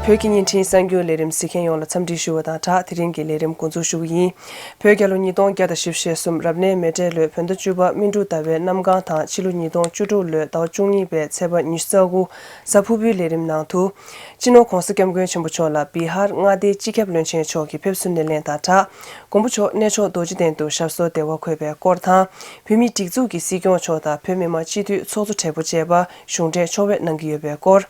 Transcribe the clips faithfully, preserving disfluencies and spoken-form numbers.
བོད་ཀྱི་བརྙན་འཕྲིན་གསར་འགྱུར་ལས་རིམ་གཟིགས་མཁན་ཡོངས་ལ་འཚམས་འདྲི་ཞུ་བ་དང་སྦྲགས། དེ་རིང་གི་ལས་རིམ་འགོ་འཛུགས་ཞུ་གི་ཡིན། བོད་རྒྱལ་ལོ་ཉིས་སྟོང་བརྒྱ་དང་བཞི་བཅུ་ཞེ་གསུམ་རབ་གནས་མེ་སྤྲེལ་ལོའི་བོད་ཟླ་བཅུ་པ་སྨིན་དྲུག་ཟླ་བའི་གནམ་གང་དང་ཕྱི་ལོ་ཉིས་སྟོང་བཅུ་དྲུག་ལོའི་ཟླ་བ་བཅུ་གཉིས་པའི་ཚེས་པ་ཉི་ཤུ་རྩ་དགུ་གཟའ་ཕུར་བུའི་ལས་རིམ་ནང་དུ། སྤྱི་ནོར་༧གོང་ས་༧སྐྱབས་མགོན་ཆེན་པོ་མཆོག་ལ་བི་ཧར་མངའ་སྡེའི་སྤྱི་ཁྱབ་བློན་ཆེན་མཆོག་གི་ཕེབས་བསུ་སྣེ་ལེན་དང་སྦྲགས། མགོན་པོ་མཆོག་གནས་མཆོག་རྡོ་རྗེ་གདན་དུ་ཞབས་སོར་བདེ་བར་འཁོད་པའི་སྐོར་དང་། བོད་མིའི་སྒྲིག་འཛུགས་ཀྱི་སྲིད་སྐྱོང་མཆོག་དང་བོད་མི་མང་སྤྱི་འཐུས་ཚོགས་གཙོ་གྲས་པ་བཅས་པ་གཞུང་འབྲེལ་ཕྱོགས་ཕེབས་གནང་གི་ཡོད་པའི་སྐོར།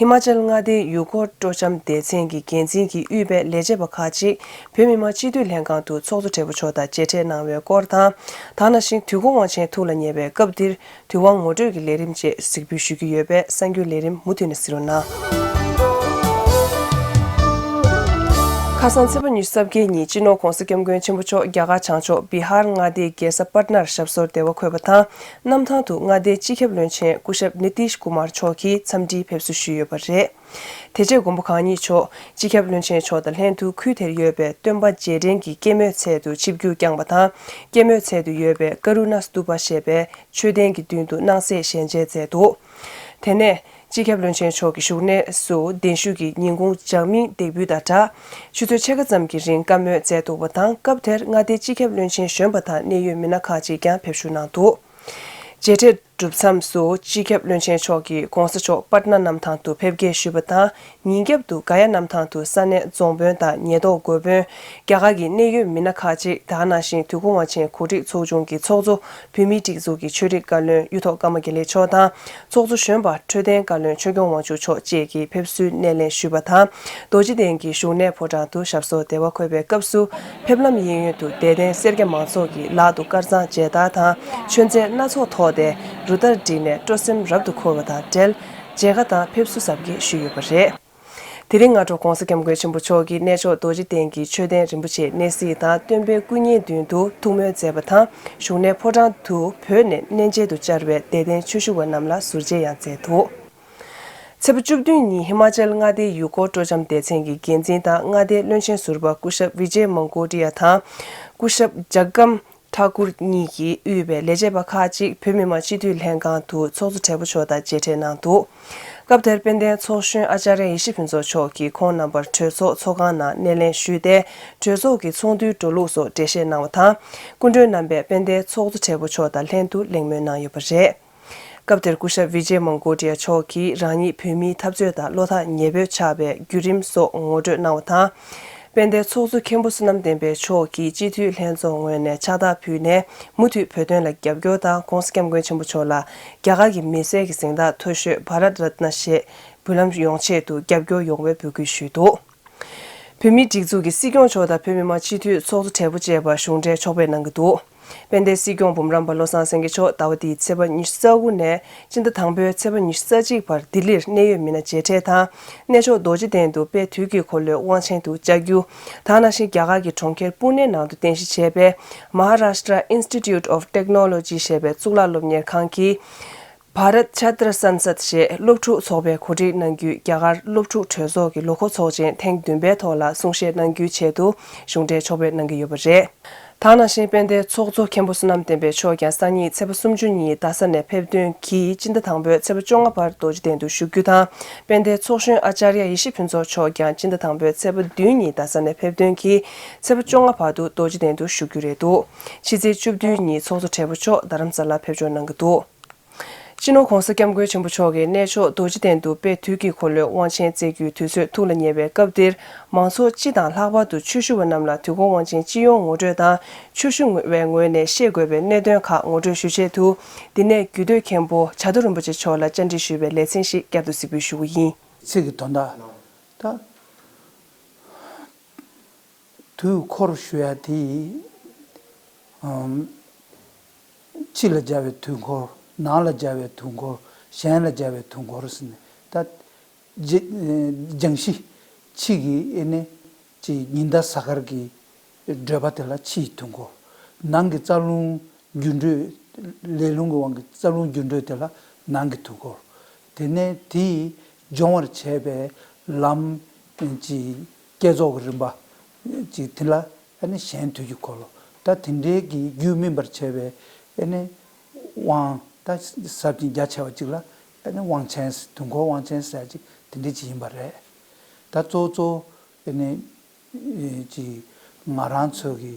ཧི་མ་ཅལ་མངའ་སྡེའི་ཡུལ་སྐོར་སྤྲོ་འཆམ་སྡེ་ཚན་གྱི་འགན་འཛིན་གྱིས་དབུས་པའི་ལས་བྱེད་པ་ཁག་ཅིག་བོད་མི་མང་སྤྱི་འཐུས་ལྷན་ཁང་དུ་ཚོགས་གཙོ་གྲས་པ་མཆོག་དང་མཇལ་འཕྲད་གནང་བའི་སྐོར་དང་། ད་ག་ནང་བཞིན་དུས་འཁོར་དབང་ཆེན་ཐུགས་ལ་མཉེས་པའི་སྐབས་འདིར་དུས་དབང་ངོ་སྤྲོད་ཀྱི་ལས་རིམ་བཅས་གཟིགས་འབུལ་ཞུ་རྒྱུ་ཡོད་པས་གསར་འགྱུར་ལས་རིམ་མུ་མཐུད་ནས་གཟིགས་རོགས་གནང་། ཁ་སང་ཚེས་པ་ཉི་ཤུ་རྩ་བརྒྱད་ཉིན་སྤྱི་ནོར་༧གོང་ས་༧སྐྱབས་མགོན་ཆེན་པོ་མཆོག་རྒྱ་གར་བྱང་ཕྱོགས་བི་ཧར་མངའ་སྡེའི་རྒྱལ་ས་པཊ་ནར་ཞབས་སོར་བདེ་བར་འཁོད་པ་དང་། གནམ་ཐང་དུ་མངའ་སྡེའི་སྤྱི་ཁྱབ་བློན་ཆེན་སྐུ་ཞབས་ནི་ཏིཤ་ཀུ་མར་མཆོག་གིས་འཚམས་འདྲིའི་ཕེབས་བསུ་ཞུས་ཡོད་པ་རེད། དེ་རྗེས་མགོན་པོ་གང་ཉིད་མཆོག་སྤྱི་ཁྱབ་བློན་ཆེན་མཆོག་དང་ལྷན་དུ་ཁུལ་དེར་ཡོད་པའི་སྟོན་པ་རྗེས་དྲན་གྱི་སྐྱེད་མོས་ཚལ་དུ་ཆིབས་བསྒྱུར་བསྐྱངས་པ་དང་། སྐྱེད་མོས་ཚལ་དུ་ཡོད་པའི་ཀ་རུ་ན་སྟུ་པ་ཞེས་པའི་མཆོད་རྟེན་གྱི་མདུན་དུ་སྣང་གསལ་ཞལ་མཇལ་མཛད་འདུག་དེ་ནས་སྤྱི་ཁྱབ་བློན་ཆེན་མཆོག་གི་བཞུགས་གནས་སུ་གདན་ཞུ་གི་ཉིན་གུང་ལྗགས་མིང་འདེགས་འབུལ་དང་སྦྲགས། ཆུ་ཚོད་ཕྱེད་ཀ་ཙམ་གྱི་རིང་བཀའ་མོལ་མཛད་འདུག་པ་དང་། སྐབས་དེར་མངའ་སྡེའི་སྤྱི་ཁྱབ་བློན་ཆེན་གཞོན་པ་དང་གནད་ཡོད་མི་སྣ་ཁག་ཅིག་ཀྱང་ཕེབས་ཞུགས་གནང་འདུག་མཇལ་འཕྲད་གྲུབ་མཚམས་སུ་སྤྱི་ཁྱབ་བློན་ཆེན་མཆོག་གིས་༧གོང་ས་མཆོག་པཊ་ན་གནམ་ཐང་དུ་ཕེབས་སྐྱེལ་ཞུས་པ་དང་། ཉིན་རྒྱབ་ཏུ་ག་ཡ་གནམ་ཐང་དུ་ས་གནས་རྫོང་དཔོན་དང་ཉེན་རྟོག་འགོ་དཔོན། རྒྱ་གར་གྱི་གནད་ཡོད་མི་སྣ་ཁག་ཅིག་དེ་ག་ནང་བཞིན་དུས་འཁོར་དབང་ཆེན་གོ་སྒྲིག་ཚོགས་ཆུང་གི་ཚོགས་གཙོ། བོད་མིའི་སྒྲིག་འཛུགས་ཀྱི་ཆོས་རིག་བཀའ་བློན་གཡུ་ཐོག་ཀརྨ་དགེ་ལེགས་མཆོག་དང་། ཚོགས་གཙོ་གཞོན་པ་འཕྲོད་བསྟེན་བཀའ་བློན་ཆོས་སྐྱོང་དབང་ཕྱུག་མཆོག་བཅས་ཀྱིས་ཕེབས་བསུའི་སྣེ་ལེན་ཞུས་པ་དང་། རྡོ་རྗེ་གདན་གྱི་བཞུགས་གནས་ཕོ་བྲང་དུ་ཞབས་སོར་བདེ་བར་འཁོད་པའི་སྐབས་སུ། ཕེབས་ལམ་གཡས་གཡོན་དུ་དད་ལྡན་སེར་སྐྱ་མང་ཚོགས་ཀྱིས་ལག་ཏུ་དཀར་གཙང་མཇལ་དར་དང་མཆོད་རྫས་སྣ་ཚོགས་ཐོགས་ཏེ་རུ་སྟར་བསྒྲིགས་ནས་སྤྲོ་སེམས་རབ་ཏུ་འཁོལ་བ་དང་འབྲེལ། མཇལ་ཁ་དང་ཕེབས་བསུ་གཟབ་རྒྱས་ཞུས་ཡོད་པ་རེད། དེ་རིང་སྔ་དྲོ་༧གོང་ས་༧སྐྱབས་མགོན་ཆེན་པོ་མཆོག་གིས་གནས་མཆོག་རྡོ་རྗེ་གདན་གྱི་མཆོད་རྟེན་རིན་པོ་ཆེའི་གནས་གཟིགས་དང་། སྟོན་པའི་སྐུ་བརྙན་མདུན་དུ་ཐུགས་སྨོན་མཛད་པ་དང་། བཞུགས་གནས་ཕོ་བྲང་དུ་བོད་ནས་གནས་མཇལ་དུ་བཅར་བའི་དད་ལྡན་ཆོས་ཞུ་བ་རྣམས་ལ་ཟུར་མཇལ་ཡང་མཛད་འདུག་ཚེས་པ་བཅུ་བདུན་ཉིན་ཧི་མ་ཅལ་མངའ་སྡེའི་ཡུལ་སྐོར་སྤྲོ་འཆམ་སྡེ་ཚན་གྱི་འགན་འཛིན་དང་མངའ་སྡེའི་བློན་ཆེན་ཟུར་པ་སྐུ་ཞབས་བི་ཇེ་མང་ཀོ་ཏི་ཡ་དང་། སྐུ་ཞབས་ཇག་གམ་ཐ་ཀུར་གཉིས་ཀྱིས་དབུས་པའི་ལས་བྱེད་པ་ཁག་ཅིག་བོད་མི་མང་སྤྱི་འཐུས་ལྷན་ཁང་དུ་ཚོགས་གཙོ་གྲས་པ་མཆོག་དང་མཇལ་འཕྲད་གནང་འདུག་སྐབས་དེར་དཔལ་ལྡན་ཚོགས་གཞོན་ཨ་ཅཱརྱ་ཡེ་ཤེས་ཕུན་ཚོགས་མཆོག་གིས་ཁོང་རྣམ་པར་གྲོས་ཚོགས་ཚོགས་ཁང་ནང་སྣེ་ལེན་ཞུས་ཏེ། གྲོས་ཚོགས་ཀྱི་ཚོགས་འདུའི་འགྲོ་ལུགས་སོགས་འགྲེལ་བཤད་གནང་བ་དང་། སྐུ་མགྲོན་རྣམ་པས་དཔལ་ལྡན་ཚོགས་གཙོ་གྲས་པ་མཆོག་དང་ལྷན་དུ་གླེང་མོལ་གནང་ཡོད་པ་རེད། སྐབས་དེར་སྐུ་ཞབས་བི་ཇེ་མང་ཀོ་ཏི་ཡ་མཆོག་གིས་རང་ཉིད་བོད་མིའི་འཐབ་རྩོད་དང་བློ་ཐག་ཉེ་པོ་ཆགས་པའི་བརྒྱུད་རིམ་སོགས་ངོ་སྤྲོད་གནང་བ་དང་། དཔལ་ལྡན་ཚོགས་གཙོ་མཁན་པོ་བསོད་ནམས་བསྟན་འཕེལ་མཆོག་གིས་སྤྱི་འཐུས་ལྷན་ཚོགས་ངོས་ནས་ཕྱག་རྟགས་ཕུལ་ནས། མུ་མཐུད་བོད་དོན་ལ་རྒྱབ་སྐྱོར་དང་། ༸གོང་ས་༸སྐྱབས་མགོན་ཆེན་པོ་མཆོག་ལ་རྒྱ་གར་གྱི་མི་སེར་གྱི་གཟེངས་རྟགས་མཐོ་ཤོས་བྷ་རཏ་རཏྣ་ཞེས་འབུལ་ལམ་ཡོང་ཆེད་དུ་རྒྱབ་སྐྱོར་ཡོང་བའི་འབོད་སྐུལ་ཞུས་འདུག་བོད་མིའི་སྒྲིག་འཛུགས་ཀྱི་སྲིད་སྐྱོང་མཆོག་དང་བོད་མི་མང་སྤྱི་འཐུས་ཚོགས་གཙོ་གྲས་པ་བཅས་པ་གཞུང་འབྲེལ་ཕྱོགས་ཕེབས་གནང་གི་འདུག་དཔལ་ལྡན་སྲིད་སྐྱོང་འབུམ་རམས་པ་བློ་བཟང་སེང་གེ་མཆོག་ཟླ་བ་འདིའི་ཚེས་པ་ཉི་ཤུ་རྩ་དགུ་ནས་སྤྱི་ཟླ་དང་པོའི་ཚེས་པ་ཉི་ཤུ་རྩ་གཅིག་བར་ལྡི་ལིར་གནད་ཡོད་མི་སྣ་མཇལ་འཕྲད་དང་། གནས་མཆོག་རྡོ་རྗེ་གདན་དུ་དཔལ་དུས་ཀྱི་འཁོར་ལོའི་དབང་ཆེན་དུ་བཅར་རྒྱུ། དེ་ག་ནང་བཞིན་རྒྱ་གར་གྱི་གྲོང་ཁྱེར་པུ་ནེ་ནང་དུ་རྟེན་གཞི་བྱས་པའི་Maharashtra Institute of Technology ཞེས་པའི་གཙུག་ལག་སློབ་གཉེར་ཁང་གི་Bharat Chhatra Sansad ཞེས་སློབ་ཕྲུག་ཚོགས་པས་གོ་སྒྲིག་གནང་རྒྱུའི་རྒྱ་གར་སློབ་ཕྲུག་གྲོས་ཚོགས་ཀྱི་ལོ་འཁོར་ཚོགས་ཆེན་ཐེངས་བདུན་པའི་ཐོག་ལ་གསུང་བཤད་གནང་རྒྱུའི་ཆེད་དུ་གཞུང་འབྲེལ་ཕྱོགས་ཕེབས་གནང་གི་ཡོད་པ་རེད། དེ་ག་ནང་བཞིན་དཔལ་ལྡན་ཚོགས་གཙོ་མཁན་པོ་བསོད་ནམས་བསྟན་འཕེལ་མཆོག་ཀྱང་སང་ཉིན་ཚེས་པ་སུམ་ཅུ་ཉིན་རྡ་ས་ནས་ཕེབས་ཐོན་གྱིས་སྤྱི་ཟླ་དང་པོའི་ཚེས་པ་བཅོ་ལྔ་བར་རྡོ་རྗེ་གདན་དུ་བཞུགས་རྒྱུ་དང་། དཔལ་ལྡན་ཚོགས་གཞོན་ཨ་ཅཱརྱ་ཡེ་ཤེས་ཕུན་ཚོགས་མཆོག་ཀྱང་སྤྱི་ཟླ་དང་པོའི་ཚེས་པ་བདུན་ཉིན་རྡ་ས་ནས་ཕེབས་ཐོན་གྱིས་ཚེས་པ་བཅོ་ལྔ་བར་དུ་རྡོ་རྗེ་གདན་དུ་བཞུགས་རྒྱུ་རེད་འདུག་ཕྱི་ཚེས་བཅུ་བདུན་ཉིན་ཚོགས་གཙོ་གྲས་པ་མཆོག་རྡ་རམ་ས་ལར་ཕེབས་འབྱོར་གནང་གི་འདུག་སྤྱི་ནོར་༸གོང་ས་༸སྐྱབས་མགོན་ཆེན་པོ་མཆོག་གིས་གནས་མཆོག་རྡོ་རྗེ་གདན་དུ་དཔལ་དུས་ཀྱི་འཁོར་ལོའི་དབང་ཆེན་སྩལ་རྒྱུའི་དུས་ཚོད་ཐུགས་ལ་མཉེས་པའི་སྐབས་འདིར། མང་ཚོགས་སྤྱི་དང་ལྷག་པར་དུ་ཆོས་ཞུ་བ་རྣམས་ལ་དུས་འཁོར་དབང་ཆེན་སྤྱི་ཡོངས་ངོ་སྤྲོད་དང་། ཆོས་ཞུ་བའི་ངོས་ནས་ཤེས་དགོས་པའི་གནད་དོན་ཁག་ངོ་སྤྲོད་ཞུ་ཆེད་དུ། འདི་ནས་རྒྱུད་སྟོད་མཁན་པོ་བྱ་དོ་རིན་པོ་ཆེ་མཆོག་ལ་བཅར་འདྲི་ཞུས་པའི་ལེ་ཚན་ཞིག་བསྐྱར་དུ་གཟིགས་འབུལ་ཞུ་གི་ཡིན། ཚིག་གི་དོན་དག་ད། དུས་འཁོར་ཞུ་ཡ་དེ། ཨམ། ཕྱི་ལ་སྦྱར་བའི་དུས་འཁོར། ནང་ལ་སྦྱར་བའི་དུས་འཁོར། གཞན་ལ་སྦྱར་བའི་དུས་འཁོར་ཟེར་ནས་ད། རྒྱ་རྒྱང་ཤིང་ཕྱི་གི་ཨེ་ནི་ཅིག་ཉི་ཟླ་གཟའ་སྐར་གྱི་བགྲོད་པ་དེ་ལ་ཕྱིའི་དུས་འཁོར། ནང་གི་རྩ་རླུང་འགྱུར་འགྲོས། ལས་རླུང་གི་དབང་གིས་རྩ་རླུང་འགྱུར་འགྲོས་དེ་ལ་ནང་གི་དུས་འཁོར། དེ་ནས་དེས་སྦྱོང་བར་བྱས་པའི་ལམ་གྱི་བསྐྱེད་རྫོགས་ཀྱི་རིམ་པ་ཅིག་དེ་ལ་ཨ་ནི་གཞན་དུས་ཀྱི་འཁོར་ལོ། ད་དེ་འདྲའི་གི་རྒྱུད་སྨིན་པར་བྱས་པའི་ཨ་ནི་དབང་ད་ཟབ་ཅིང་རྒྱ་ཆེ་བ་ཅིག་ལ་ཨ་ནི་དབང་ཆེན། དུས་འཁོར་དབང་ཆེན་ཟེར་ཅིག་དེ་འདྲ་ཅིག་ཡིན་པ་རེད། ད་གཙོ་བོ་གཙོ་བོ་ཨེ་ནི་ཅིག་ང་རང་ཚོ་གི་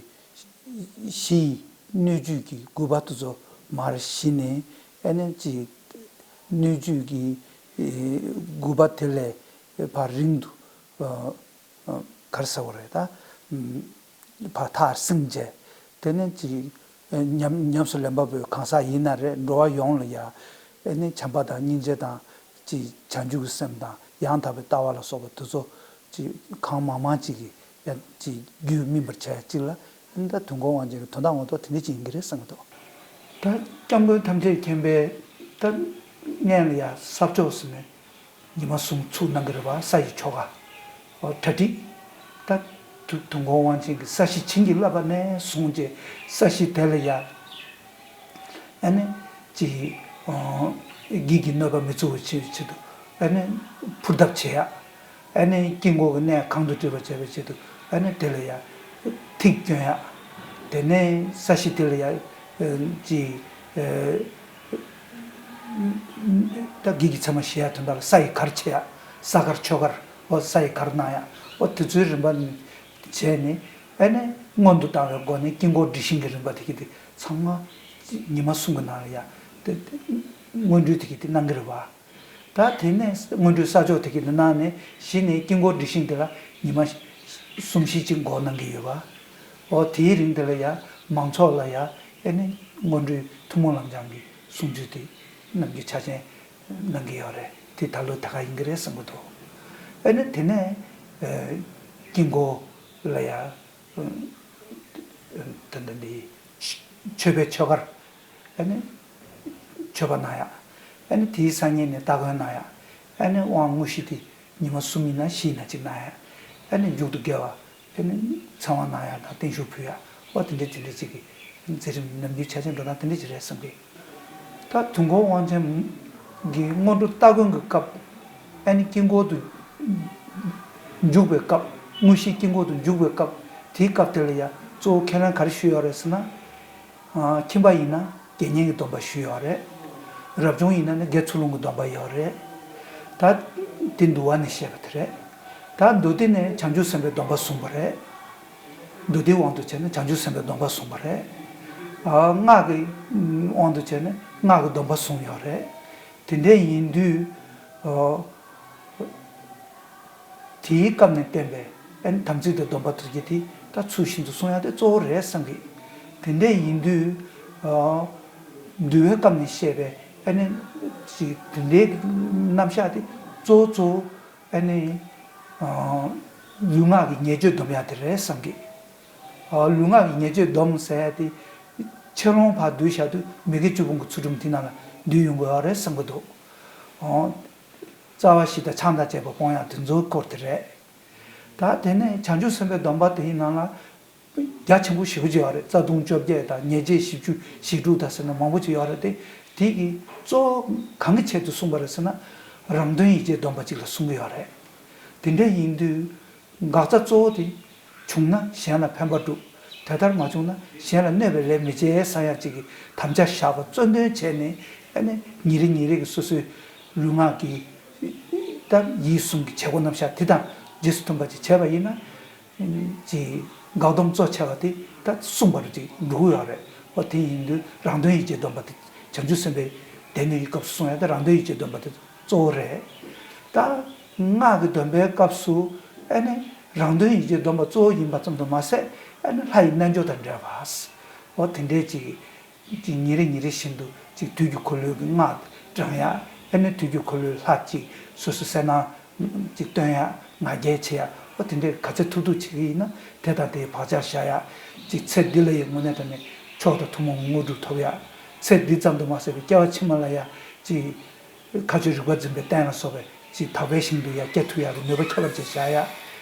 གཞི་ཡི་སྣོད་བཅུད་ཀྱི་དགུ་པ་དེ་ཚོ་མར་ཞི་ནས་ཨེ་ནི་ཅིག་སྣོད་བཅུད་ཀྱི་དགུ་པ་དེ་ལས་ཕར་རིང་དུ་ག་རེ་ཟེར་བ་རེད་ད། ཕར་ཐག་བསྲིངས་བྱས། དེ་ནས་ཅིག་ཉམས་ཉམས་སུ་ལེན་པ་པོའི་གང་ཟག་ཡིན་ན་རེད། འགྲོ་བ་ཡོངས་ལ་ཡ་ཨེ་ནི་བྱམས་པ་དང་སྙིང་རྗེ་དང་ཅིག་བྱང་ཆུབ་ཀྱི་སེམས་དང་ཡང་དག་པའི་ལྟ་བ་ལ་སོགས་པ་དེ་ཚོ་ཅིག་གང་མང་མང་ཅིག་གིས་ཡ་ཅིག་རྒྱུད་སྨིན་པར་བྱས་ཅིག་ལ་ཨེ་ནི་ད་དུས་འཁོར་དབང་ཆེན་གྱི་དོན་དག་ངོ་ཐོག་དེ་འདྲ་ཅིག་ཡིན་གྱི་རེད་བསམ་གྱི་འདུག་ད་སྐྱབས་མགོན་ཐམས་ཅད་མཁྱེན་པས་ད་སྔོན་ལ་ཡ་ས་ཕྱོགས་ཟེར་ནས། ཉི་མ་གསུམ་ཚུགས་གནང་གི་རེད་པ། ས་ཡི་ཆོ་ག་འོ་གྲ་སྒྲིག་ད་དུ་དུས་འཁོར་དབང་ཆེན་གྱི་ས་གཞི་བྱིན་གྱིས་བརླབས་པ་ནས་བཟུང་བྱས་ས་གཞི་དེ་ལ་ཡ་ཨ་ནི་ཅིག་ཨོ་བགེགས་ཀྱི་གནོད་པ་མི་ཚུགས་པ་བྱེད་ཆེད་དུ་ཨ་ནི་ཕུར་གདབ་བྱེད་ཡ། ཨ་ནི་དཀྱིལ་འཁོར་གྱི་གནས་གང་དུ་བྲིས་པ་བྱེད་པའི་ཆེད་དུ་ཨ་ནི་དེ་ལ་ཡ་ཐིག་བསྐྱོན་ཡ། དེ་ནས་ས་གཞི་དེ་ལ་ཡ་ཅིག་ད་བགེགས་ཀྱི་མཚན་མ་ཞི་ཡ་དོན་དག་ལ་ས་ཡི་གར་བྱེད་ཡ། ས་གར་ཆོས་གར་འོ་ས་ཡི་གར་གནང་ཡ། འོ་དེ་ཚོའི་རིམ་པ་བྱས་ནས་ཨ་ནི་སྔོན་དུ་བཏང་བའི་སྒོ་ནས་དཀྱིལ་འཁོར་སྒྲིག་ཤིང་གི་རིམ་པ་དེ་གི་དེ་ཚང་མ་ཉི་མ་གསུམ་གྱི་ནང་ལ་ཡ་དེ་དེ་སྔོན་འགྲོའི་དེ་གི་དེ་གནང་གི་རེད་བ། ད་དེ་ནས་སྔོན་འགྲོའི་ས་ཕྱོགས་དེ་གི་དེ་གནང་ནས་གཞི་ནས་དཀྱིལ་འཁོར་སྒྲིག་ཤིང་དེ་ལ་ཉི་མ་གསུམ་བཞི་ཅིག་འགོར་གནང་གི་ཡོད་བ། འོ་དེའི་རིང་དེ་ལ་ཡ་མང་ཚོགས་ལ་ཡ་ཨེ་ནི་སྔོན་འགྲོའི་ཐུན་མོང་ལམ་སྦྱང་གི་གསུང་ཆོས་དེ་གནང་རྒྱུ་ཆ་ཅན་གནང་གི་ཡོད་རེད། དེ་ད་ལོ་ད་ག་ཡིན་གྱི་རེད་བསམ་གྱི་འདུག་ཨེ་ནི་དེ་ནས་དཀྱིལ་འཁོར་ལ་ཡ་དེ་འདི་འདི་མཆོད་པའི་ཆོས་གར་ཨེ་ནི་མཆོད་པ་གནང་ཡ། ཨེ་ནི་དེའི་སང་ཉིན་ནས་སྟ་གོན་གནང་ཡ། ཨེ་ནི་དབང་དངོས་གཞི་དེ་ཉི་མ་གསུམ་ཡིན་ན་བཞི་ཡིན་ན་ཅིག་གནང་ཡ། ཨེ་ནི་མཇུག་ཏུ་དགེ་བ། དེ་ནི་ཚེ་དབང་གནང་ཡག་དང་བརྟན་བཞུགས་ཕུལ་ཡག་འོ་དེ་འདྲ་དེ་འདྲ་ཅིག་གི་མཛད་རིམ་ནམ་རྒྱུན་ཆ་ཆེན་འགྲོ་སྟངས་དེ་འདྲ་ཅིག་རེད་བསམ་གི། ད་དུས་འཁོར་དབང་ཆེན་གྱི་སྔོན་འགྲོ་སྟ་གོན་གྱི་སྐབས་ཨ་ནི་དཀྱིལ་འཁོར་དུ་འཇུག་པའི་སྐབས་དངོས་གཞི་དཀྱིལ་འཁོར་དུ་འཇུག་པའི་སྐབས་དེའི་སྐབས་དེ་ལ་ཡ་གཙོ་བོ་ཁས་ལེན་ག་རེ་ཞུས་ཡོད་རེད་ཟེར་ན། ཁྱིམ་པ་ཡིན་ན་དགེ་བསྙེན་གྱི་སྡོམ་པ་ཞུས་ཡོད་རེད། རབ་བྱུང་ཡིན་ན་ནི་དགེ་ཚུལ་སློང་གི་སྡོམ་པ་ཡོད་རེད། ད་དེ་འདུལ་བ་ནས་བཤད་པ་དེ་རེད། ད་མདོ་སྡེ་ནས་བྱང་ཆུབ་སེམས་དཔའི་སྡོམ་པ་གསུངས་པ་རེད། མདོ་སྡེའི་དབང་དུ་བྱས་ན་བྱང་ཆུབ་སེམས་དཔའི་སྡོམ་པ་གསུངས་པ་རེད། སྔགས་ཀྱི་དབང་དུ་བྱས་ན་སྔགས་ཀྱི་སྡོམ་པ་གསུངས་ཡོད་རེད། དེ་འདྲ་ཡིན་དུས། དེའི་སྐབས་ནས་བསྟན་པའི་ཨན་དམ་ཚིག་དང་སྡོམ་པ་དེ་གྱད་དེ་ད་ཚུལ་བཞིན་དུ་སྲུང་ཡག་དེ་གཙོ་བོ་རེད་བསམ་གི། དེ་འདྲ་ཡིན་དུས་འདུལ་བའི་སྐབས་ནས་བཤད་པའི་ཨ་ནི་ཅིག་དེ་འདྲའི་རྣམ་གཞག་དེ་གཙོ་བོ་གཙོ་བོ་ཨ་ནི་ལུས་ངག་གི་ཉེས་སྤྱོད་སྡོམ་ཡག་དེ་རེད་བསམ་གི། ལུས་ངག་གི་ཉེས་སྤྱོད་སྡོམ་ཟེར་ཡག་དེ་ཆེ་ལོང་བར་འདུལ་བཞག་དུས་མི་དགེ་བཅུ་སྤོང་གི་ཚུལ་ཁྲིམས་དེ་ནང་ལ་འདུས་ཡོང་དགོས་ཡག་རེད་བསམ་གི་འདུག་རྩ་བ་བཞི་དང་ཆང་དང་བཅས་པ་སྤོང་ཡག་དེ་ཚོའི་སྐོར་དེ་རེད། ད་དེ་ནས་བྱང་ཆུབ་སེམས་དཔའི་སྡོམ་པ་དེའི་ནང་ལ་རྒྱ་ཆེན་པོ་ཞེ་པོ་ཅིག་ཡོད་རེད། རྩ་ལྟུང་བཅོ་བརྒྱད་དང་ཉེས་བྱས་བཞི་བཅུ་ཞེ་དྲུག་དང་ཟེར་ན་མང་པོ་ཅིག་ཡོད་རེད་དེ། དེ་གི་གཙོ་བོ་གང་གི་ཆེད་དུ་གསུངས་པ་རེད་ཟེར་ན། རང་དོན་ཡིད་བྱེད་སྡོམ་པ་ཅིག་ལ་གསུང་གི་ཡོད་རེད། དེ་འདྲ་ཡིན་དུས། འགག་རྩ་གཙོ་བོ་དེ། བྱུང་ན་གཞན་ལ་ཕན་པར་སྒྲུབ། དེ་ལྟར་མ་བྱུང་ན་གཞན་ལ་གནོད་པའི་ལས་མི་བྱེད་བསམ་ཡག་ཅིག་གི་དམ་བཅའ་བཞག་པ་གཙོ་འདོན་བྱས་ནས་ཨ་ནི་ཉིན་རེ་ཉིན་རེ་གི་སོ་སོའི་ལུས་ངག་གི་ད་ཡིད་གསུམ་གྱི་བྱེད་སྒོ་རྣམ་གཞག་དེ་དང་རྗེས་སུ་མཐུན་པ་ཅིག་བྱས་པ་ཡིན་ན་ཅིག་འགག་སྡོམ་གཙོ་ཆེ་བ་དེ་ད་གསུངས་པ་རུ་ཅིག་འགྲོ་གི་ཡོད་རེད། འོ་དེ་ཡིན་དུས་རང་དོན་ཡིད་བྱེད་སྡོམ་པ་དེ་བྱང་ཆུབ་སེམས་དཔའི་སྡེ་སྣོད་ཀྱི་སྐབས་སུ་གསུངས་ཡག་དེ་རང་དོན་ཡིད་བྱེད་སྡོམ་པ་དེ། གཙོ་བོ་རེད། ད་སྔགས་ཀྱི་སྡོམ་པའི་སྐབས་སུ་ཨ་ནི་རང་དོན་ཡིད་བྱེད་སྡོམ་པ་གཙོ་བོ་ཡིན་པ་ཙམ་དུ་མ་ཟད་ཨ་ནི་ལྷ་ཡི་རྣལ་འབྱོར་དང་འབྲེལ་བ། འོ་དེ་འདྲའི་ཅིག་ཅིག་ཉིན་རེ་ཉིན་རེ་བཞིན་དུ་ཅིག་དུས་ཀྱི་འཁོར་ལོའི་གི་སྔགས་བགྲང་ཡག་ཨ་ནི་དུས་ཀྱི་འཁོར་ལོའི་ལྷ་ཅིག་སོ་སོའི་གསལ་སྣང་ཅིག་སྟོན་ཡག་ང་རྒྱལ་ཆེ་ཡག་འོ་དེ་འདྲའི་ག་ཚོད་ཐུབ་ཐུབ་བྱེད་ཀྱི་ཡིན་ན་དེ་དང་དེའི་བག་ཆགས་བཞག་ཡག་ཅིག་ཚེ་འདི་ལ་ཡི་དངོས་གནས་དྲང་གནས་མཆོག་དང་ཐུན་མོང་གི་དངོས་གྲུབ་ཐོབ་ཡག་ཚེ་འདི་ཙམ་དུ་མ་ཟད་པའི་སྐྱེ་བ་ཕྱི་མ་ལ་ཡ་ཅིག་མཁའ་སྤྱོད་རིག་པ་འཛིན་པའི་རྟེན་ལ་སོགས་པའི་ཅིག་དག་པའི་ཞིང་དུ་ཡང་སྐྱེ་ཐུབ་ཡག་གི་ནུས་པ་ཁྱད་པར་ཅན་བཞག་ཡག་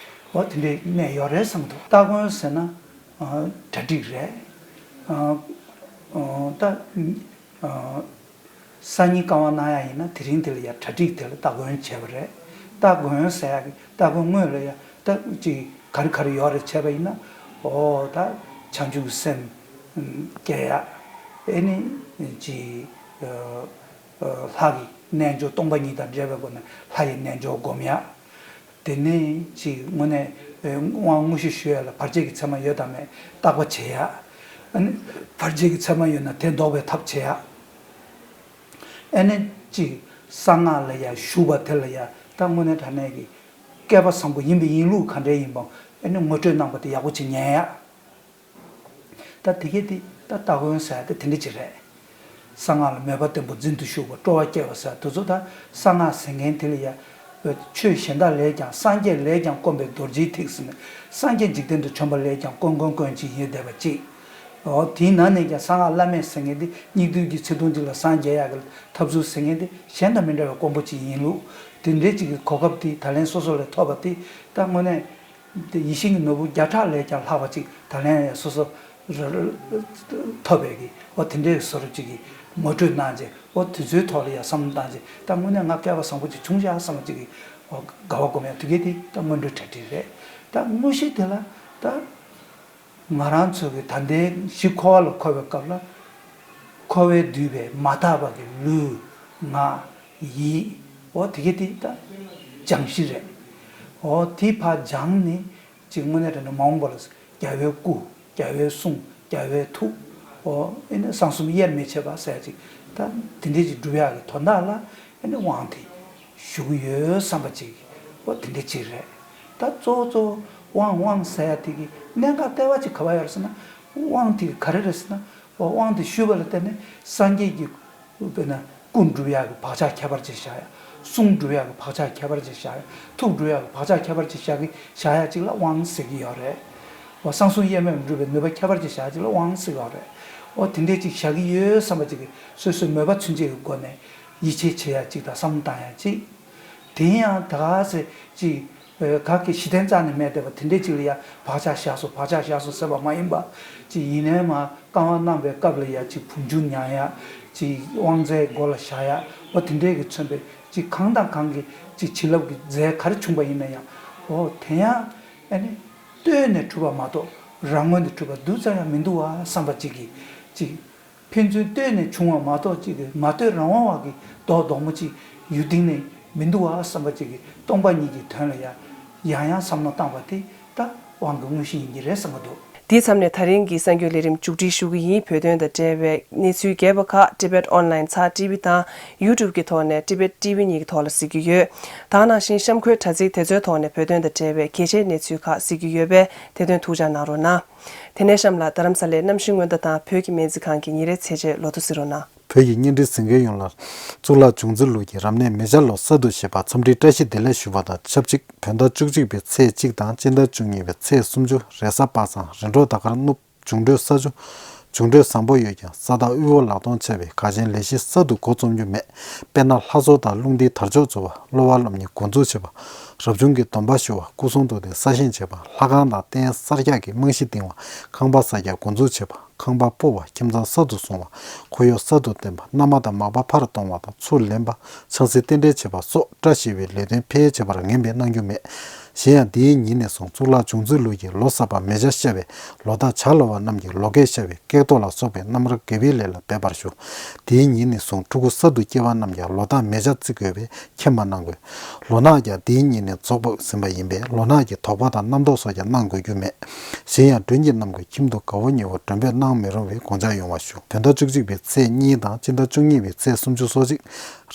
འོ་དེ་འདྲའི་གནས་ཡོད་རེད་བསམ་གྱི་འདུག་སྟ་གོན་ཟེར་ན་གྲ་སྒྲིག་རེད། ད་སང་ཉིན་བཀའ་དབང་གནང་ཡག་ཡིན་ན་དེ་རིང་དེ་ལ་ཡང་གྲ་སྒྲིག་དེ་ལ་སྟ་གོན་བྱས་པ་རེད། སྟ་གོན་ཟེར་ཡག་གི་སྟ་གོན་སྔོན་ལ་ཡང་ད་ཅིག་ག་རེ་ག་རེ་ཡོད་རེད་བྱས་པ་ཡིན་ན་འོ་ད་བྱང་ཆུབ་སེམས་སྐྱེ་ཡག་ཨེ་ནི་ཅིག་ལྷ་གི་རྣལ་འབྱོར་སྟོང་པ་ཉིད་དང་འབྲེལ་བའི་སྒོ་ནས་ལྷ་ཡི་རྣལ་འབྱོར་སྒོམ་ཡག་དེ་ནས་ཅིག་དངོས་གནས་དབང་དངོས་གཞི་ཞུ་ཡ་ལ་བར་ཆད་ཀྱི་མཚན་མ་ཡོད་དམ་མེད་བརྟག་པ་བྱེད་ཡ། ཨ་ནི་བར་ཆད་ཀྱི་མཚན་མ་ཡོད་ན་དེ་ཟློག་པའི་ཐབས་བྱེད་ཡ། ཨ་ནི་ཅིག་གསང་སྔགས་ལ་ཡ་ཞུགས་པ་དེ་ལ་ཡ་ད་དངོས་གནས་དྲང་གནས་ཀྱི་སྐལ་པ་བཟང་པོ་ཡིན་པའི་ཡིན་ལུགས་ག་འདྲས་ཡིན་པའང་ཨ་ནི་ངོ་སྤྲོད་གནང་པ་དེ་ཡག་པོ་ཅིག་ཉན་ཡ། ད་དེ་གས་དེ་ད་སྟ་གོན་ཟེར་ཡ་དེ་དེ་འདྲ་ཅིག་རེད། གསང་སྔགས་ལ་མོས་པ་བརྟན་པོ་འཛིན་དུ་ཞུགས་པ་སྤྲོ་བ་སྐྱེ་བ་ཟེར་ཡ་དེ་ཚོ་ད་གསང་སྔགས་ཟེར་མཁན་དེ་ལ་ཡ། ཆོས་གཞན་དག་ལས་ཀྱང་སངས་རྒྱས་ལས་ཀྱང་དཀོན་པའི་རྡོ་རྗེའི་ཐིག་ཟེར་ནས་སངས་རྒྱས་འཇིག་རྟེན་དུ་བྱོན་པ་ལས་ཀྱང་དཀོན་དཀོན་དཀོན་ཅིག་ཡོད་བསྡད་པ་ཅིག་འོ་དེའི་ནང་ནས་ཀྱང་གསང་སྔགས་བླ་མེད་ཟེར་མཁན་དེ་སྙིགས་དུས་ཀྱི་ཚེ་ཐུང་གཅིག་ལ་སངས་རྒྱས་ཡག་གི་ཐབས་ཚུལ་ཟེར་མཁན་དེ་གཞན་དང་མི་འདྲ་བའི་དཀོན་པོ་ཅིག་ཡིན་ལུགས། དེ་འདྲའི་ཅིག་གི་གོ་སྐབས་དེ་ད་ལན་སོ་སོ་ལ་ཐོབ་པ་དེ་ད་དངོས་གནས། དེ་ཡིད་བཞིན་གྱི་ནོར་བུ་བརྒྱ་ཕྲག་ལས་ཀྱང་ལྷག་པ་ཅིག་ད་ལན་ཡང་སོ་སོ་ཐོབ་པའི་གི་འོ་དེ་འདྲའི་བཟོ་འདྲ་ཅིག་གི་ངོ་སྤྲོད་གནང་རྗེས་འོ་དེ་ཚོའི་ཐོག་ལ་ཡང་བསམ་བློ་བཏང་རྗེས་ད་དངོས་གནས་ང་སྐལ་བ་བཟང་པོ་ཅིག་བྱུང་ཤག་བསམ་པ་ཅིག་གི་འོ་དགའ་བ་སྒོམ་ཡག་དེ་གས་དེ་ད་སྔོན་འགྲོའི་གྲ་སྒྲིག་རེད། ད་དངོས་གཞི་དེ་ལ་ད་ང་རང་ཚོ་གི་ད་ལྟའི་གཞི་འཁོར་བ་ལ་འཁོར་བའི་སྐབས་ལ་འཁོར་བས་བསྡུས་པའི་མ་དག་པ་གི་ལུས་ངག་ཡིད་འོ་དེ་གས་དེ་ད་སྦྱང་གཞི་རེད། འོ་དེ་ཕར་སྦྱངས་ནས། ཅིག་དངོས་གནས་དྲང་གནས་མ་འོངས་པ་ལ་རྒྱལ་བའི་སྐུ། རྒྱལ་བའི་གསུང་། རྒྱལ་བའི་ཐུགས། འོ་ཨེ་ནི་གསང་གསུམ་དབྱེར་མི་ཕྱེད་པ་ཟེར་ཡ་ཅིག་ད་དེ་འདྲས་ཅིག་སྒྲུབ་ཡག་གི་དོན་དག་ལ་ཨེ་ནི་དབང་དེ་ཞུ་གི་ཡོད་བསམ་པ་ཅིག་འོ་དེ་འདྲས་ཅིག་རེད། ད་གཙོ་བོ་གཙོ་བོ་དབང་དབང་ཟེར་ཡ་དེ་གི་གནད་འགག་ལྟེ་བ་ཅིག་ག་པར་ཡོད་རེད་ཟེར་ན་དབང་དེ་གི་ག་རེ་རེད་ཟེར་ན་འོ་དབང་དེ་ཞུས་པ་ལ་བརྟེན་ནས་སངས་རྒྱས་ཀྱི་དཔེར་ན་སྐུ་འགྲུབ་ཡག་གི་བག་ཆགས་ཁྱད་པར་ཅན་བཞག་ཡ། གསུང་འགྲུབ་ཡག་གི་བག་ཆགས་ཁྱད་པར་ཅན་བཞག་ཡ། ཐུགས་འགྲུབ་ཡག་གི་བག་ཆགས་ཁྱད་པར་ཅན་བཞག་གི་བཞག་ཡ་གཅིག་ལ་དབང་ཟེར་གི་ཡོད་རེད། འོ་གསང་གསུམ་དབྱེར་མེད་འགྲུབ་པའི་ནུས་པ་ཁྱད་པར་ཅན་བཞག་ཡ་གཅིག་ལ་དབང་ཟེར་གི་ཡོད་རེད། འོ་དེ་འདྲས་ཅིག་བཞག་གི་ཡོད་བསམ་པ་ཅིག་གི་སོ་སོའི་མོས་པ་ཚུན་ཆད་ཀྱི་སྒོ་ནས་ཡིད་ཆེས་བྱེད་ཡ་གཅིག་དང་བསམ་བློ་བཏང་ཡ་གཅིག་དེ་ཡང་ད་ག་ཟེ་ཅིག་ག་གི་གཞི་རྟེན་རྩ་ནས་མེད་བསྡད་པ་དེ་འདྲས་ཅིག་ལ་ཡ་བག་ཆགས་བཞག་སོང་བག་ཆགས་བཞག་སོང་ཟེར་བ་མ་ཡིན་པ་ཅིག་ཡིན་ནའི་མ། བསྐང་བ་གནང་བའི་སྐབས་ལ་ཡ་ཅིག་བུམ་ཆུ་མྱང་ཡ། ཅིག་དབང་རྫས་མགོ་ལ་བཞག་ཡ། འོ་དེ་འདྲས་ཀྱི་མཚོན་པའི་ཅིག་གང་དང་གང་གི་ཅིག་བྱིན་རླབས་ཀྱི་རྫས་ག་རེ་བྱུང་པ་ཡིན་ན་ཡང་འོ་དེ་ཡང་ཨ་ནི་ལྟོས་ནས་གྲུབ་པ་མ་གཏོགས་རང་ངོས་ནས་གྲུབ་པ་རྡུལ་ཙམ་ཡང་མི་འདུག་བ་བསམ་པ་ཅིག་གིས་ཅིག་ཕན་ཚུན་ལྟོས་ནས་བྱུང་བ་མ་གཏོགས་ཅིག་གིས་མ་ལྟོས་རང་དབང་བ་གི་རྡོག་རྡོག་མོ་ཅིག་ཡུལ་སྟེང་ནས་མི་འདུག་བ་བསམ་པ་ཅིག་གིས་སྟོང་པ་ཉིད་ཀྱི་དོན་ལ་ཡང་ཡང་ཡང་བསམ་བློ་བཏང་བ་དེ། ད་དབང་གི་དངོས་གཞི་ཡིན་གྱི་རེད་བསམ་གྱི་འདུག་དེའི་མཚམས་ནས་ད་རིང་གི་གསར་འགྱུར་ལས་རིམ་མཇུག་སྒྲིལ་ཞུ་གི་ཡིན། བོད་དོན་དང་འབྲེལ་བའི་གནས་ཚུལ་རྒྱས་པ་ཁག་Tibet Online ཚར་ཊི་ཝི་དང་YouTube ཀྱི་ཐོག་ནས་Tibet ཊི་ཝི་གཉིས་ཀྱི་ཐོག་ལ་གཟིགས་ཀྱི་ཡོད། ད་ག་ནང་བཞིན་གཤམ་འཁོད་དྲ་ཚིགས་དེ་ཚོའི་ཐོག་ནས་བོད་དོན་དང་འབྲེལ་བའི་གལ་ཆེའི་གནས་ཚུལ་ཁག་གཟིགས་ཀྱི་ཡོད་པས་དེ་དོན་ཐུགས་འཇགས་གནང་རོགས་གནང་། དེ་ནས་གཤམ་ལ་རྡ་རམ་ས་ལའི་གནམ་གཤིས་སྔོན་བརྡ་དང་བོད་ཀྱི་སྨན་རྩིས་ཁང་གི་ཉིན་རེའི་ཚེས་བཅད་ལོ་ཐོ་གཟིགས་རོགས་གནང་། བོད་ཀྱི་བརྙན་འཕྲིན་གཟིགས་མཁན་ཡོངས་ལ་གཙུག་ལག་ཅུང་ཙེ་ལུགས་ཀྱི་རབ་གནས་མེ་སྦྱར་ལོ་གསར་དུ་བཞད་པར་འཚམས་འདྲིའི་བཀྲ་ཤིས་བདེ་ལེགས་ཞུ་བ་དང་ཆབས་ཅིག་བོད་ཟླ་བཅུ་གཅིག་པའི་ཚེས་གཅིག་དང་སྤྱི་ཟླ་བཅུ་གཉིས་པའི་ཚེས་སུམ་ཅུ་རེས་གཟའ་པ་སངས་རི་འབྲོག་ཟླ་སྐར་སྣུབ། འབྱུང་འཕྲོད་ས་ཆུ། འབྱུང་འཕྲོད་བཟང་པོ་ཡོད་ཀྱང་ས་བདག་དབུལ་བོ་ལག་སྟོང་ཆེ་བས་དགའ་ཆེན་ལས་གཞི་གསར་དུ་འགོ་རྩོམ་རྒྱུ་མེད། དཔེར་ན་ལྷ་གསོལ་དང་རླུང་རྟའི་དར་ལྕོག་འཛུགས་པ། གློ་བ་སློབ་གཉེར་འགོ་འཛུགས་བྱེད་པ། རབ་བྱུང་གི་སྡོམ་པ་ཞུ་བ། སྐུ་གསུང་ཐུགས་རྟེན་གསར་བཞེངས་བྱེད་པ། ལྷ་ཁང་དང་རྟེན་གསར་རྒྱག་གི་རྨང་གཞི་འདིང་བ། ཁང་པ་གསར་རྒྱག་འགོ་འཛུགས་བྱེད་པ། ཁང་པ་སྤོ་བ། ཁྱིམ་ཚང་གསར་དུ་བཟུང་བ། ཁོར་ཡུག་གསར་དུ་བསྟན་པ། མནའ་མ་དང་མག་པ་ཕར་གཏོང་བ་དང་ཚུར་ལེན་པ། ཆང་སྲིད་རྟེན་འབྲེལ་བྱེད་པ་སོགས་བཀྲ་ཤིས་པའི་ལས་དོན་ཕལ་ཆེ་བར་ངན་པས་གནང་རྒྱུ་མེད། གཞན་ཡང་འདིའི་ཉིན་ནས་བཟུང་གཙུག་ལག་ཅུང་ཙེ་ལུགས་ཀྱི་ལོ་གསར་པ་མེ་སྦྱར་ཤ་བའི་ལོ་རྟགས་བྱ་ལོ་བ་རྣམས་ཀྱི་ལོ་ཀེག་ཤ་བའི་ཀེག་ཏོག་ལ་སོགས་པའི་རྣམ་པར་དགེ་བའི་ལས་ལ་འབད་པར་ཞུ། འདིའི་ཉིན་ནས་བཟུང་ཕྲུ་གུ་གསར་དུ་སྐྱེས་པ་རྣམས་ཀྱང་ལོ་རྟགས་མེ་སྦྱར་བརྩི་དགོས་པས་ཁྱད་མ་གནང་དགོས། ལོ་ནག་ཀྱང་འདིའི་ཉིན་ནས་རྫོགས་པར་ཟིན་པ་ཡིན་པས་ལོ་ནག་གི་དོགས་པ་དང་རྣམ་རྟོག་སོགས་ཀྱང་གནང་དགོས་རྒྱུ་མེད། གཞན་ཡང་མགྲོན་གྱི་རྣམས་ཀྱིས་ཁྱིམ་དུ་དགའ་བོ་ཉེ་བོ་མགྲོན་འབོད་གནང་མི་རུང་བའི་དགོངས་འཇགས་ཡོང་བ་ཞུ། བོད་ཟླ་བཅུ་གཅིག་པའི་ཚེས་གཉིས་དང་སྤྱི་ཟླ་བཅུ་གཉིས་པའི་ཚེས་སུམ་ཅུ་སོ་གཅིག་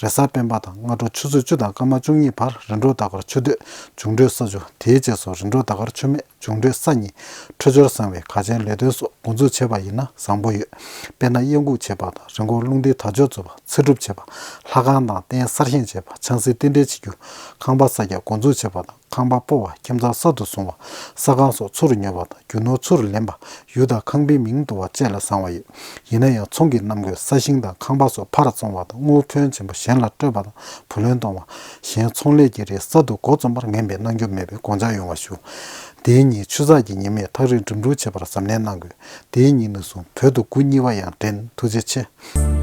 རེས་གཟའ་སྤེན་པ་དང་སྔ་དྲོ་ཆུ་ཚོད་བཅུ་དང་སྐར་མ་བཅུ་གཉིས་བར་རི་འབྲོག་ཟླ་སྐར་ཆུ་སྟོད། འབྱུང་འཕྲོད་ས་ཆུ། དེའི་རྗེས་སུ་རི་འབྲོག་ཟླ་སྐར་ཆུ་སྨད། འབྱུང་འཕྲོད་ས་གཉིས། འཕྲོད་སྦྱོར་བཟང་བའི་དགའ་ཆེན་ལས་དོན་སོགས་འགོ་འཛུགས་བྱས་པ་ཡིན་ན་བཟང་པོ་ཡོད། དཔེར་ན་གཡས་འགུག་བྱེད་པ་དང་རི་མགོར་རླུང་རྟའི་དར་ལྕོག་འཛུགས་པ། ཚེ་སྒྲུབ་བྱེད་པ། ལྷ་ཁང་དང་རྟེན་གསར་བཞེངས་བྱེད་པ། ཆང་སྲིད་རྟེན་འབྲེལ་བྱེད་རྒྱུ། ཁང་པ་གསར་རྒྱག་འགོ་འཛུགས་བྱེད་པ་དང་ཁང་པ་སྤོ་བ། ཁྱིམ་ཚང་གསར་དུ་བཟུང་བ། ས་ཁང་སོགས་ཚུར་ཉོ་བ་དང་རྒྱུ་ནོར་ཚུར་ལེན་པ། ཡུལ་དང་ཁང་པའི་མིང་བསྡུ་བ་བཅས་ལ་བཟང་བ་ཡོད། ཡིན་ན་ཡང་ཚོང་གི་རྣམ་ངོས་ས་ཞིང་དང་ཁང་པ་སོགས་ཕར་བཙོང་བ་དང་དངུལ་ཕོན་ཆེན་པོ་གཞན་ལ་སྤྲོད་པ་དང་བུ་ལོན་གཏོང་བ། གཞན་ཚོང་ལས་ཀྱི་རིགས་གསར་དུ་འགོ་རྩོམ་པར་ངན་པས་གནང་རྒྱུ་མེད་པའི་དགོངས་འཇགས་ཡོང་བ་ཞུ། དེའི་ཉིན་ཆུ་ཚགས་ཀྱི་ཉི་མས་ཐག་རིང་འགྲིམ་འགྲུལ་བྱེད་པར་གཟབ་ནན་གནང་དགོས། དེའི་ཉིན་ནས་བཟུང་བོད་དུ་དགུ་གཉིས་པ་ཡང་འདྲེན། ཐུགས་རྗེ་ཆེ།